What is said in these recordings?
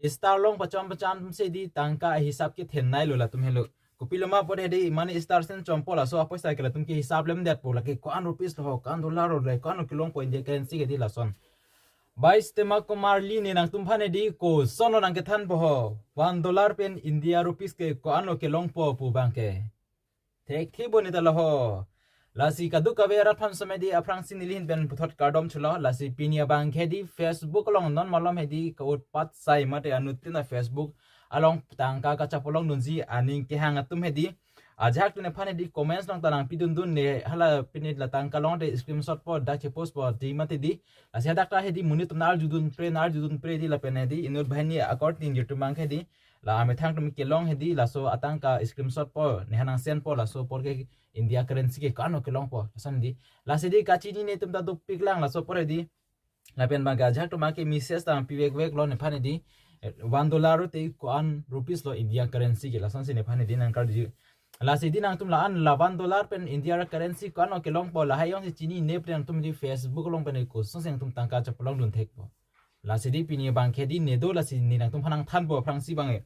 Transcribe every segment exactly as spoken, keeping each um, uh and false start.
Star along pacham pacham atum si di tangka hisap kethenei lo latum helo. Kopiloma pute di mane star sen chompo laso apoisa ke latum ke hisap lemdetpo, lake ko-an rupees lo, ko-an dollar lo, lake ko-an lo kelongpo India currency ke di lason. Bai Stema Kumar Lee ne nangtumphan di koson lo nangkethanpo ho, one dollar pen India rupees ke ko-an lo kelongpo pu abangke. Thekthe bo neta lo ho. Lasi kadokave arat aphan si medi aphrangsi neli ahin pen puthot kardom thulo. Lasi pini abangke di Facebook along non malom hedi ka-utpat sai mate anuttin a-Facebook along tangka kachepalongdunji aning kehang atum hedi, ajahak tun aphan hedi comments along ta nangpidundun ne, hala pini la tangka longte screenshot po dak chepost po di mate di. Lasi hadak ta hedi monit atum arjudunpre, arjudunpre di lapen hedi inut banghini akorte ningjir atum abangke di la amethang atum kelong hedi laso atangka screenshot po neha nang send po, laso apor ke India currency ke ko-an lo kelongpo, lason di. Lasi di kachinine atum ta dopiklang laso apor hedi. Lapen abangke ajahak atum ke message ta pivekvek lo nephan di, eh, one dollar te ko-an rupees lo India currency ke, lasonsi nephan di nangkarju. Lasi di nangtum la-an la one dollar pen India currency ko-an lo kelongpo lahai jongsi chinine pute nangtum di Facebook along pen kosonsi nangtum tangka chepalongdun thekpo. Lasi di pini abangke di ne do, lasi ne nangtumphan nangthanpo aphrangsi abang e.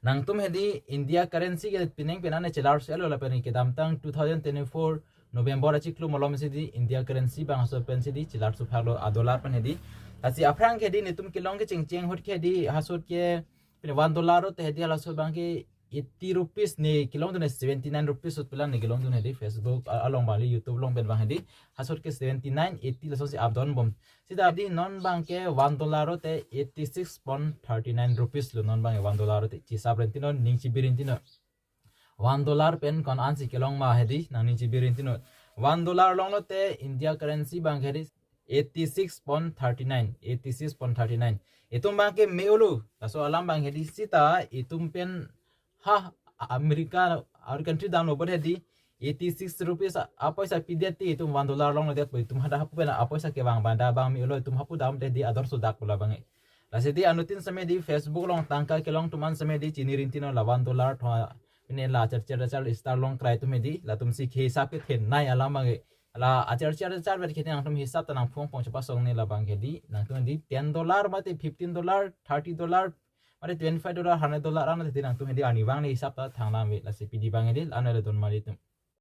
Nangtum hedi India currency ke pining penang ne chelar selo lapen kedamtang two thousand twenty-four November achiklo malom si di India currency abang aso pensi di chelar suphak lo a-dollar pen hedi. Lasi aphrang ke di netum kelong kechengcheng ahut ke di hasot ke pini one dollar te hedi halaso abangke eighty rupees ne kelongdun, seventy nine rupees ahut pelang ne kelongdun hedi, Facebook a-, along abang le YouTube along pen abang hedi. Hasot ke seventy nine, eighty lasonsi up down bom. Sita di non abangke one dollar te eighty six point thirty nine rupees lo, non abangke one dollar te chisap rinti non, ning chibi rinti non. One dollar pen ko-an ansi kelong ma hedi nangning chibi rinti non. One dollar along lote India currency abangke hedi eighty six point thirty nine, eighty six point thirty nine. Itum abangke me-olo, laso alam abang hedi sita itum pen ha America, our country dam lo pute hedi eighty six rupees a-, apoisa pidet ti itum one dollar along lo detpo, itum hadak hapu pen apoisa kevang abang da abang me-olo, itum hapu dam te di ador sodak pula abang e. Lasi di anuttin si medi Facebook along tangka kelong atum an si medi chini rinti non la one dollar tho, pine la charchar char star along krai atum hedi, latum si hisap kethenei alam abang e. La charchar char vet ke nangtum hisap ta nangphongphong chepasong ne la abangke di, nangtum di ten dollar mate fifteen dollar, thirty dollar, mate twenty five dollar, hundred dollar an te di nangtum hedi arnivang ne hisap ta thanglam ave, lasi pidi abang hedi, an le don mali atum.